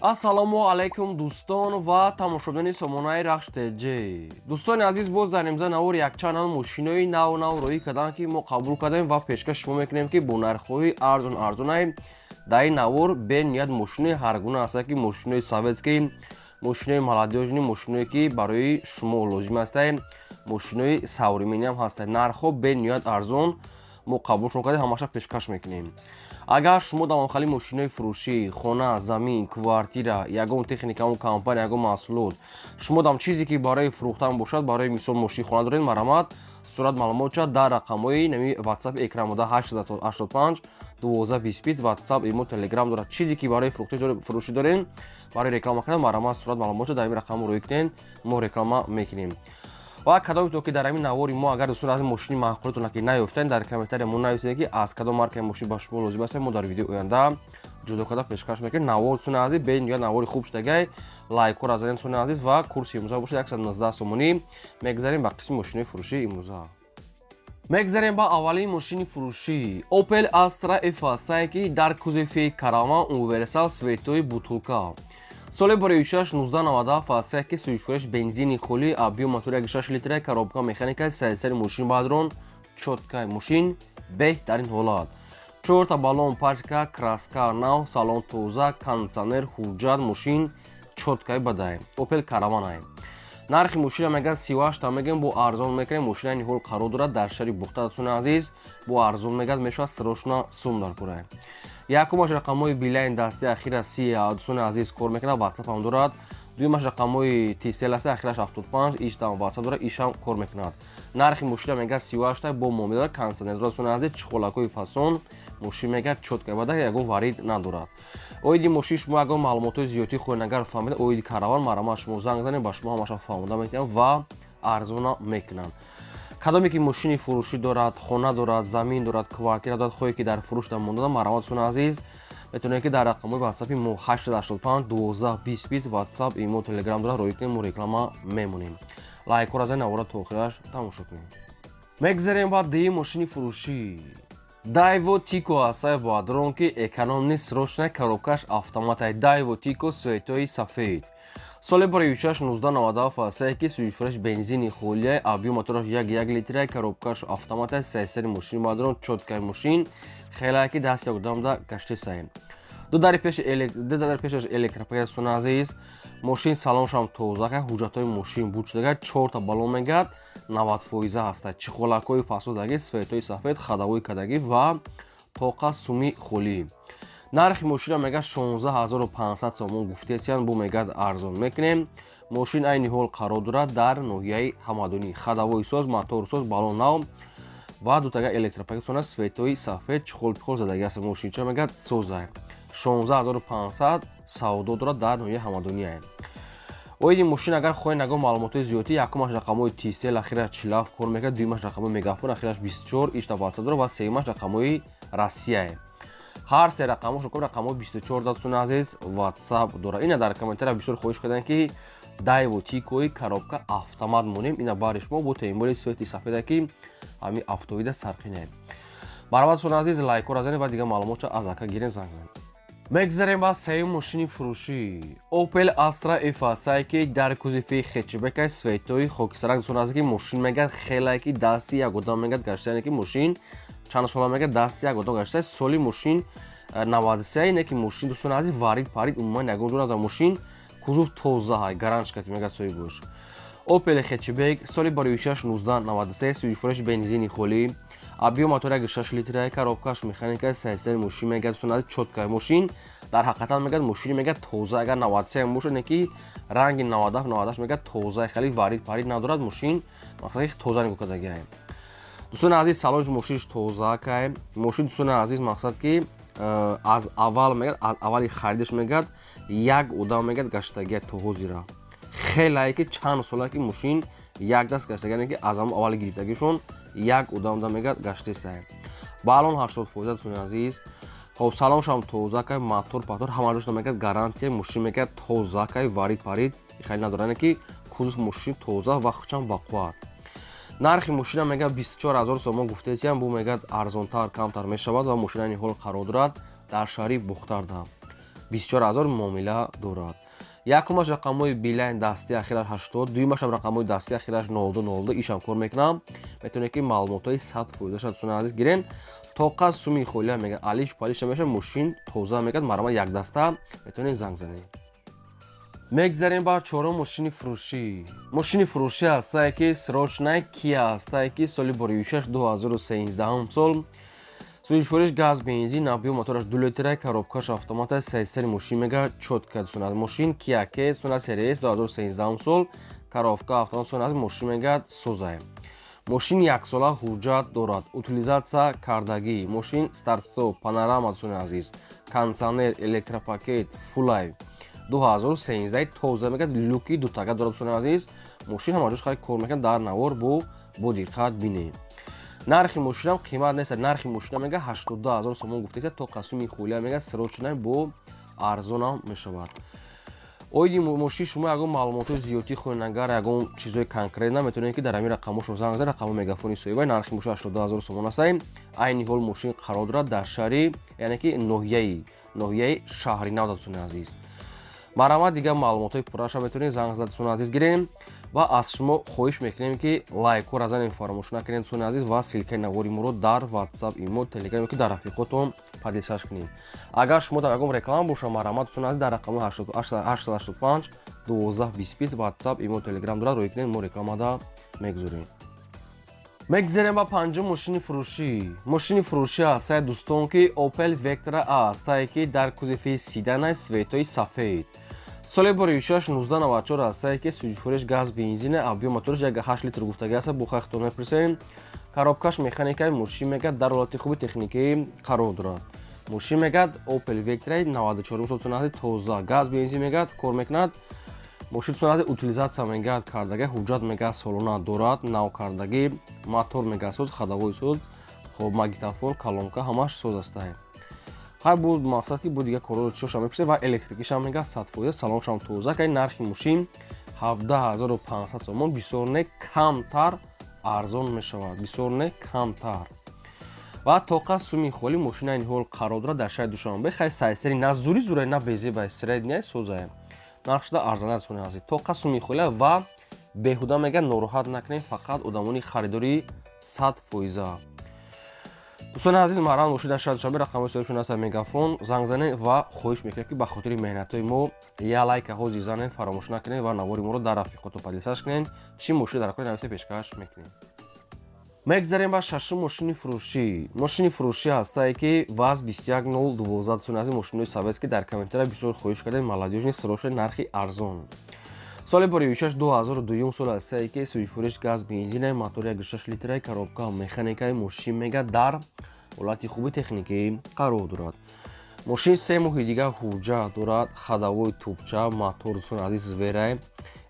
Ассалому алайкум, дӯстон ва тамошобинони сомонаи Рахш ТЖ. Дӯстони азиз, боз дар имза навор якчанд мошинои нав нав роҳӣ карданд, ки мо қабул кардем ва пешкаш шумо мекунем, ки бо нархҳои арзон арзонай. Дар ин навор бениҳоят мошинои ҳаргуна ҳастанд, ки мошинои советский, мошинои молодёжный, мошиное ки барои шумо лозим ҳастанд, мошинои современный ҳам ҳастанд. Нархҳо бениҳоят арзон мо қабулшон кардем, ҳамаша пешкаш мекунем. Агар шумо дар махали мошинои фурӯшӣ, хона, замин, квартира, ягон техника, ягон компания, ягон маҳсулот, шумо дам чизе ки барои фурӯхтан бошад, барои мисол мошини хона доред, марҳамат, сурат маълумотча дар рақамҳои нами WhatsApp экран буда: 885 12 20. WhatsApp, имо, Telegram дорад. Чизе ки барои фурӯшӣ дорем, барои реклама кардан, марҳамат, сурат маълумотча дар ин рақам рӯй кунед, мо реклама мекунем. Ва кадомето ки дар ҳамин навори мо, агар дӯстон аз мошини маъқулатон ки наёфтанд, дар комментария мо нависед, ки аз кадом маркаи мошин ба шумо лозим аст, мо дар видеои оянда ҷудо карда пешкаш мекунем. Навор, дӯстони азиз, бениҳоят навори хуб шудагай, лайкҳоро занед, дӯстони азиз. Ва курси имрӯза бошад 119 сомонӣ. Мегзарем ба қисми мошинои фурӯшӣ. Имрӯза мегзарем ба аввалин мошини фурӯшӣ: Opel Astra F, ки дар кузови Караван, универсал, цветои бутулка, соли 2006, 1997 аст, ки сӯзишвориш бензини холӣ, объём мотори 6 литра, коробка механика, сайсари мошин бадрон, чёткай, мошин беҳтарин ҳолат, чорта баллон, пачка, краска нав, салон тоза, кондитсионер, ҳуҷҷат, мошин чёткай бадай, Opel Караванай. Нархи мошина мегӯяд 38-та мегӯем, бо арзон мекунем. Мошина ниҳол қарор дорад дар шаҳри Бухта, дӯстони азиз, бо арзон мегӯяд мешавад, срочно сум дар курай. Якумаш рақамҳои Билайн дасти, ахира 30, дӯстони азиз, кор мекунад, WhatsApp ҳам дорад. Дуюмаш рақамҳои Tcell аст, ахираш 75, иштам WhatsApp дорад, ишам кор мекунад. Нархи мошина мегӯяд 38-та, бо муомила дорад, кондитсионер дорад, дӯстони азиз, чехолакҳои фасон, мошин мегӯяд чётка бада, ягон варид надорад. Оиди мошин шумо ягон маълумотҳои зиёдтӣ хоҳед агар фаҳмида оиди Караван, марҳамат, шумо занг занед, ба шумо ҳамаша фаҳмода метиҳам ва арзона мекунанд. Кадоме ки мошини фурӯшӣ дорад, хона дорад, замин дорад, квартира дорад, хоҳе ки дар фурӯш монда, марҳамат, дӯстони азиз, метавонед ки дар рақамҳои ватсапи мо 885 12 20 20, WhatsApp, имо, Telegram дорад, роҳӣ кунем, мо реклама мемонем. Лайкҳоро занед, навора то охираш тамошо кунем. Мегзарем ба дуюм мошини фурӯшӣ: Дайво Тико ҳастай, бадрон, ки экономный, срочная, коробкаш автоматай, Дайво Тико, цветои сафед, соли 2006, 1997 ҳастае, ки сӯзишвориш бензини холия, объём мотораш 1,1 литра, коробкаш автоматай, сайсари мошин бадрон, чёткай, мошин хелае ки даст якдамда гаштесай, ду дари пешаш электропакет. Дӯстони азиз, мошин салоншам тоза, ҳуҷҷатҳои мошин буд шудага, чорта баллон мегӯяд 90 фоиза ҳастад, чехолакҳои фасодаги, цветои сафед, ходовой кадаги ва тоқа суми холӣ. Нархи мошина мегӯяд 16 500 сомон гуфтесиян, бо мегӯяд арзон мекунем. Мошин айни ҳол қарор дорад дар ноҳияи Ҳамадонӣ. Ходовой соз, моторсоз, баллон нав ва дутага электропакет, цветои сафед, чехол-пихол задаги аст. Мошинча мегӯяд соза, 16 500 савдо дорад, дар ноҳияи Ҳамадоние. Оиди мошин агар хоҳед ягон маълумотҳои зиёдтӣ, якумаш рақамҳои Tcell, ахираш 47 кор мекунад, дуюмаш рақамҳои Мегафон, ахираш 24, ишта WhatsApp дорад, ва сеюмаш рақамҳои Россияе. Ҳар се рақамҳошо рақамҳои 24, дӯстони азиз, WhatsApp дорад. Ина дар комментария бисёр хоҳиш карданд, ки Дайво Тикои коробка автомат монем. Ина бари шумо, бо темболи цвети сафеда, ки ҳамин автовида сарқинем. Марҳамат, дӯстони азиз, лайкҳоро занед ва дигар маълумотча аз ака гирен, занг занед. Мегзарем ба сеюм мошини фурӯшӣ: Opel Astra F ҳастае, ки дар кузови хэтчбекай, цветои хокисарак. Дӯстони азиз, ки мошин мегӯяд хелае ки дасти як одам мегӯяд гаштаяне, ки мошин чанд сола мегӯяд дасти як одам гаштая. Соли мошин 93, не ки мошин, дӯстони азиз, варид парид умуман ягон ҷо надорад. Мошин кузов тоза ҳай, гаранчкати мегӯяд соҳибош. Opel хэтчбек, соли 2006, 1993, сӯзишвориш бензини холӣ, объём мотор 1,6 литра, коробкаш механика, сайсари мошин мегӯяд, дӯстони азиз, чётка, мошин дар ҳақиқатан мегӯяд мошини мегӯяд тоза. Агар 93 бошад, не ки ранги 97, 98 мегӯяд тоза, хеле варид парид надорад мошин, мақсад тоза нигоҳ кардагиай. Дӯстони азиз, салонш мошинш тоза кай. Мошин, дӯстони азиз, мақсад ки аз аввал мегӯяд, аз аввали харидаш мегӯяд як одам мегӯяд гаштагия то ҳозира. Хелае ки чанд сола ки мошин як даст гаштагия, ки аз ҳамон аввали гирифтагишон як одамда мегӯяд гаштесай. Баллон 80%, дӯстони азиз. Хоб, салоншам тоза кай, мотор патор ҳама ҷошта мегӯяд гарантия. Мошин мегӯяд тоза кай, варид парид хеле надорад, ки кузов мошин тоза ва хучам бақувват. Нархи мошина мегӯяд 24 000 сомон гуфтесиям, бу мегӯяд арзонтар камтар мешавад. Ва мошина ҳол қарор дорад дар шаҳри Бухтарда. 24 000 муомила дорад. Якумаш рақамҳои Билайн дасти ахираш 80, дуюмашам рақамҳои дасти ахираш 02 02, ишам кор мекунам. Метавонед, ки маълумотҳои 100 фоизаша, дӯстони азиз, гирен. Тоқа суми холия мега, алиш палиша меша, мошин тоза мегад. Марама якдаста метавонед занг занед. Мегзарем ба чорум мошини фурӯшӣ. Мошини фурӯшӣ ҳастае, ки срочная Кия ҳастае, ки соли боривишаш 2013 сол, сӯзишвориш газ, бензин, объём мотораш 2 литра, коробкаш автомата, сайсари мошин мега чётко. Сунат мошин Кия Ке сунат Серес 2013 сол, коробка автомат. Сунат мошин мега созае. Мошин яксола ҳуҷҷат дорад, утилизатсия кардагӣ. Мошин старт-стоп, панорама, дӯстони азиз, кондитсионер, электропакет, фулай, 2013 тоза мегад, люки дутага дорад. Дӯстони азиз, мошин ҳама ҷош хеле кор мекунад. Дар навор бо диққат бинем. Нархи мошинам қимат нест. Нархи мошина мега 82 ҳазор сомон гуфтеса, то қасуми хулия мега срочно бо арзонам мешавад. Оиди мошин шумо ягон маълумотҳои зиёдтӣ хоҳед, агар ягон чизҳои конкретно, метавонед, ки дар ҳамин рақамҳошон занг занед. Рақамҳои Мегафони соҳиба. Нархи мошин 82 ҳазор сомон аст. Айни ҳол мошин қарор дорад дар шаҳри, яъне ки ноҳияи Шаҳри Нав. Дӯстони азиз, марҳамат, дигар маълумотҳои пурраша метавонед занг зад, дӯстони азиз, гирем. Ва аз шумо хоҳиш мекунем, ки лайкҳоро занем, фаромӯш накунед, дӯстони азиз, ва ссылкаи навори моро дар Ватсап, Имо, Телеграм ки дар рафиқотон поделиться кунед. Агар шумо дар ягон реклама боша, марҳамат, дӯстони азиз, дар рақами 885 12 25 Ватсап, Имо, Телеграм дорад, рӯй кунед, мо рекламада мегузорем. Мегзарем ба панҷум мошини фурӯшӣ. Мошини фурӯшӣ ҳастае, дӯстон, ки Опел Вектра ҳастае, ки дар кузови седанай, цветои сафед, соли боришаш 1994 ҳастае, ки сӯзишвориш газ, бензина, объём мотораш 1,8 литр гуфтагӣ аст. Бо хахтон мепурсем. Коробкаш механикаи. Мошин мегад дар ҳолати хуби техникӣ қарор дорад. Мошин мегад Опел Вектра 94 сол санаи тоза, газ, бензин мегад кор мекунад. Мошин санаи утилизатсия мегад кардагӣ, ҳуҷҷат мегад солона дорад, нав кардагӣ. Мотор мегад соз, ходовой соз, хоб, магнитофон, колонка ҳамаш соз астае. Ҳай, буд мақсад, ки бо дигар корҳоро чиёшам мепурсед. Ва электрикишам мега 100%, салоншам тоза. Кай нархи мошин 17 500 сомон, бисёр не, камтар арзон мешавад, бисёр не, камтар. Ва тоқа суми холи. Мошина айни ҳол қарор дорад дар шаҳри Душанбе. Хай, сайсари на зури зурай, на безебай, средняй, созае, нархшуда арзанат, суни азиз, тоқа суми холи. Ва беҳуда мега нороҳат накунем, фақат одамони харидори 100%. Дӯстони азиз, маҳрам бошед, дар шаҳри Душанбе рақамҳои соҳибшон аст Мегафон, занг занед. Ва хоҳиш мекунем, ки ба хотири меҳнатҳои мо я лайка ҳозир занед, фаромӯш накунед ва навори моро дар рафиқото поделиться кунед. Чӣ мошин дар кори нависа пешкаш мекунем. Мегзарем ба шашум мошини фурӯшӣ. Мошини фурӯшӣ ҳастае, ки ВАЗ 21012. Дӯстони азиз, мошинои советский дар комментария бисёр хоҳиш кардем. Молодёжный, срочный, нархи арзон, соли боривишаш 2002 сол ҳастае, ки сӯзишвориш газ, бензина, мотор 1,6 литра, коробка механикаи. Мошин мега дар ҳолати хуби техникӣ қарор дорад. Мошин 3 моҳи дигар ҳуҷҷат дорад, ходовой тубча, мотор, дӯстони азиз, зверай,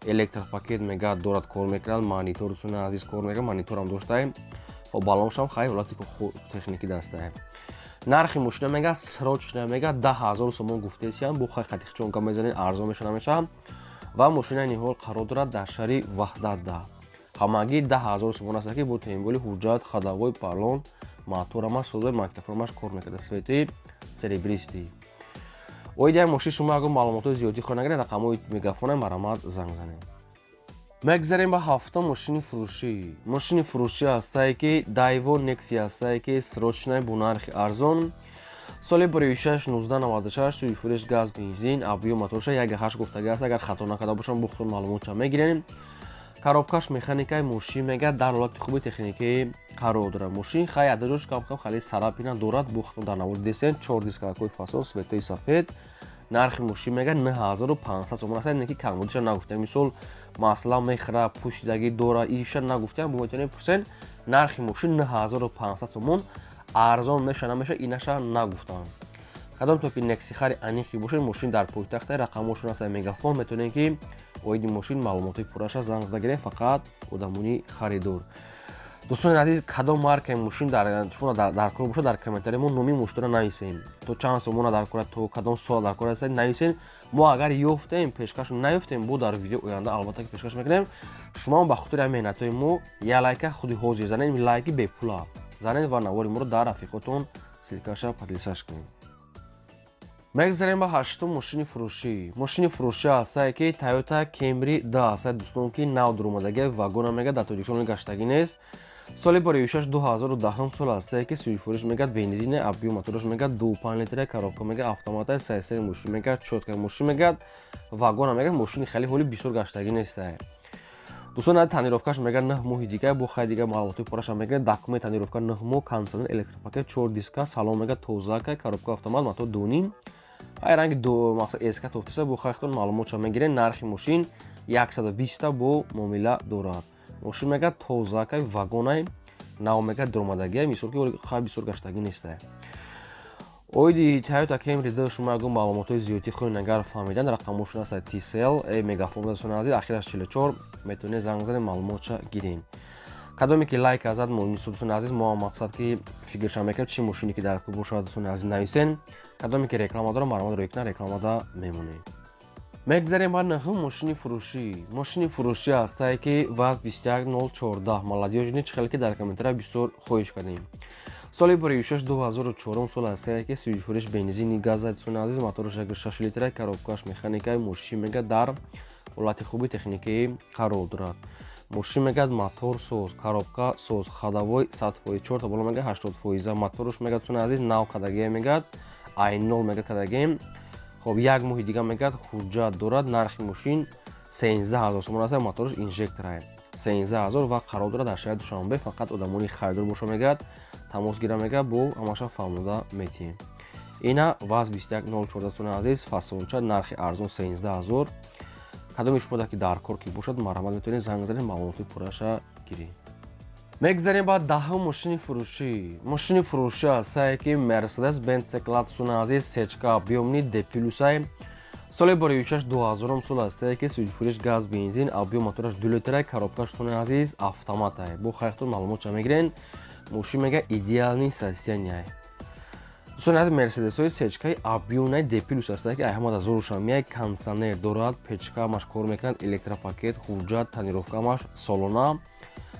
электропакет мега дорад, кор мекунад, монитор, дӯстони азиз, кор мекунад, мониторам доштаем. Хоб, балоншам хай ҳолати техникӣ дастаем. Нархи мошина мега срочно мега 10 000 сомон гуфтесиям, бо хай қатихчонка мезанед, арзон меша, намеша. Ва мошина ниҳол қарор дорад дар шаҳри Ваҳдатда. Ҳамагӣ 10 000 сомон аст, ки бо темболи ҳуҷҷат, ходовой, балон, моторама созои, магнитофонамаш кор мекарда, цвети серебристый. Оиди ҳам мошин шумо ягон маълумотҳои зиёдӣ хоҳед нагиред, рақамҳои Мегафона, марҳамат, занг занед. Мегзарем ба ҳафтум мошини фурӯшӣ. Мошини фурӯшӣ ҳастае, ки Дайво Некси ҳастае, ки срочная, бо нархи арзон, соли боривишаш 1996, сӯзишвориш газ, бензин, объём моторша 1,8 гуфтагӣ аст. Агар хато накарда бошам, бухтон маълумотша мегирем. Коробкаш механикаи. Мошин мега дар ҳолати хуби техникӣ қарор дорад. Мошин хай адаҷош кам-кам хали царапина дорад, бухтон дар навори дестен. Чор дискакҳои фасон, цветои сафед. Нархи мошин мега 9500 сомон аст, не ки камбудиша нагуфтем. Мисол, масъала мехӯра, пӯшидагӣ дора, иша нагуфтем, бо метавонем пурсен. Нархи мошин 9500 сомон, арзон меша, намеша, инаша нагуфтам. Кадом то ки нексихари аниқи бошед, мошин дар пойтахта, рақамҳошон аст Мегафон, метавонем, ки оиди мошин маълумотҳои пурраша занг зада гирем. Фақат одамони харидор. Дӯстони азиз, кадом маркаи мошин шумо дар кор бошад, дар комментария мо номи мошинро нависем, то чанд сомона дар кора, то кадом сол дар кор аст, нависем. Мо агар ёфтем, пешкаш, наёфтем, бо дар видео оянда албатта ки пешкаш мекунем. Шумо ба хотири меҳнатҳои мо я лайка худи ҳозир занед, лайки бепула занед ва навори моро дар рафиқотон ссылкаша поделиться кунед. Мегзарем ба ҳаштум мошини фурӯшӣ. Мошини фурӯшӣ ҳастае, ки Toyota Camry 2 ҳастае, дӯстон, ки нав дуромадагия, вагона мега, дар Тоҷикистон гаштагӣ нест. Соли барои 2010 сол ҳастае, ки сӯҷфурӯш мегӯяд, бензине, объём мотораш мегӯяд 2,5 литра, коробка мегӯяд автомата, сайсари мошин мегӯяд чётко, мошин мегӯяд вагона, мегӯяд мошини хеле ҳоли бисёр гаштагӣ нестае, дӯстон. Тонировкаш мегӯяд 9 моҳи дига, бо хай дига маълумоти пурраша мегӯяд. Документ, тонировка 9 моҳ, кондиционер, электропакет, чор диска, салон мегӯяд тозака, коробка автомат, мотор 2,5, ай ранги мақсад эска тофтиса. Бо хайхтон маълумотша мегиред. Нархи мошин 120, бо муомила дорад. Мошин мегӯяд тозакай, вагонай, нав мегӯяд дуромадагия, мисол ки хай бисёр гаштагӣ нестае. Оиди Toyota Camry 2 шумо ягон маълумотҳои зиёдтӣ хоҳед агар фаҳмидан, рақамошон аст Tcell, Мегафон, дӯстони азиз, ахираш 44, метавонед занг занед, маълумотша гиред. Кадоме ки лайк азад, дӯстони азиз, мо ҳам мақсад ки фикрша мекунем, чӣ мошине ки дар кӯ бошад, дӯстони азиз, нависен. Кадоме ки реклама дорам, маълумот рӯй кунад, рекламада мемонем. Мегзарем ба нӯҳум мошини фурӯшӣ. Мошини фурӯшӣ ҳастае, ки ВАЗ 21014 молодёжный, чӣ хеле ки дар комментария бисёр хоҳиш кардем. Соли барои 2004 сол ҳастае, ки сӯҷфурӯш бензини газ, дӯстони азиз, мотораш 6 литра, коробкаш механикаи. Мошин мега дар ҳолати хуби техникӣ қарор дорад. Мошин мегӯяд мотор соз, коробка соз, ходовой 100%, чорта боло мегӯяд 80%. Моторш мегӯяд, дӯстони азиз, нав кадагия, мегӯяд ай нол мегӯяд кадагием. Хоб, як моҳи дига мегӯяд ҳуҷҷат дорад. Нархи мошин 13 000 сомон аст, моторш инжекторае, 13 000 ва қарор дорад дар шаҳри Душанбе. Фақат одамони харидор боша, мегӯяд тамос гира, мегӯяд бо ҳамаша фаҳмода метиҳем. Ина ВАЗ 21014, дӯстони азиз, фасонча, нархи арзон 13 000. Кадоми шумо ки дар кор ки бошад, марҳамат, метавонед занг занед, маълумоти пурраша гиред. Мегзарем ба даҳум мошини фурӯшӣ. Мошини фурӯшӣ ҳастае, ки Мерседес Бенц C-класс, дӯстони азиз, сечка, объёмный, Д плюсай, соли барои 2000 сол ҳастае, ки сӯҷфуриш газ бензин, объём мотораш 2 литра, коробкаш, дӯстони азиз, автоматай. Бо хайхтон маълумотша мегирен. Мошин мега идеальный состояние, дӯстони азиз. Мерседесҳои сечкаи объёмный, Д плюс ҳастае, ки ай ҳамада зӯрушам меяй. Кондиционер дорад, печка ҳамаш кор мекунад, электропакет, ҳуҷҷат, тонировка ҳамаш солона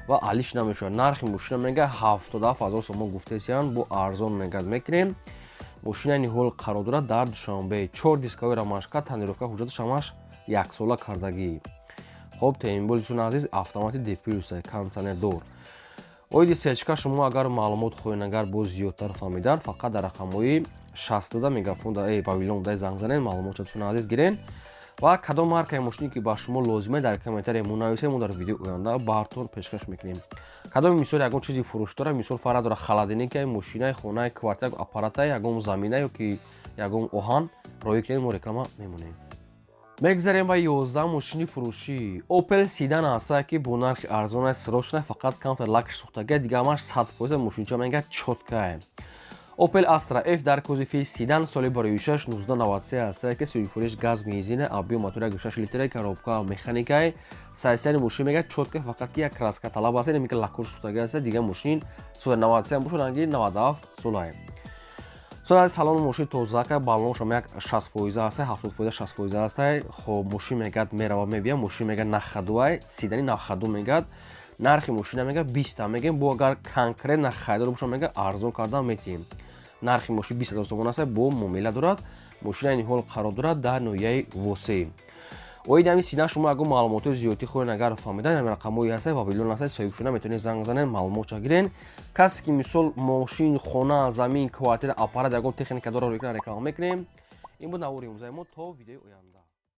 ва алиш намешавад. Нархи мошина мега 77 000 сомон гуфтесиян, бо арзон мегад мекунем. Мошина ниҳол қарор дорад дар Душанбе, чор дисковой ромашка, тонировка, ҳуҷҷаташ ҳамаш яксола кардагӣ. Хоб, темболи, дӯстони азиз, автомати, Д плюс, кондиционердор. Оиди сечка шумо агар маълумот хоҳед агар боз зиёдтар фаҳмидан, фақат дар рақамҳои 60 Мегафон Вавилон дай занг занед, маълумотша, дӯстони азиз, гирен. Ва кадом маркаи мошине ки ба шумо лозима, дар комментария мунависед, мо дар видеои оянда баартон пешкаш мекунем. Кадоми мисол ягон чизи фурӯш дора, мисол фарқ дора, холодильника, мошинаи, хонаи, квартира, аппарата, ягон замина ё ки ягон оҳан роҳӣ кунед, мо реклама мемонем. Мегзарем ба 11 мошини фурӯшӣ. Опел седан ҳастае, ки бо нархи арзон, срочно, фақат камтар лакш сӯхтага, дига ҳамаш 100%, мошинча мегӯяд чёткае. Opel Astra F дар кузови седан, соли барои 1993 ҳастае, ки сӯҷфуриш газ бензина, объём мотор 1,6 литра, коробка механикаи. Состояние мошин мегӯяд чётко, фақат ки як краска талаб аст, ки лакур сӯхтага аст. Дига мошин соли 93 бошад, ранги 97 солае. Соли салони мошин тозака, баллоншам як 60% ҳаста, 70%, 60% ҳаста. Хоб, мошин мегӯяд мерава, мебия, мошин мегӯяд на ходуай, седани на ходу. Мегӯяд нархи мошина мегӯяд 20-та мегӯем, бо агар конкретно харидор бошам, мегӯяд арзон кардан метиҳем. Нархи мошин 20 000 сомон аст, бо муомила дорад. Мошина ниҳол қарор дорад дар ноҳияи Восе. Оиди ҳамин седан шумо ягон маълумотҳои зиёдтӣ хоҳед агар фаҳмидан, ҳамин рақамҳои ҳаста, Вавилон ҳаста, соҳибшуда, метавонед занг занед, маълумотша гирен. Касе ки мисол мошин, хона, замин, квартира, аппарат, ягон техника дора, рӯй реклама мекунем. Ин буд навори имрӯзаи мо. То видеои оянда.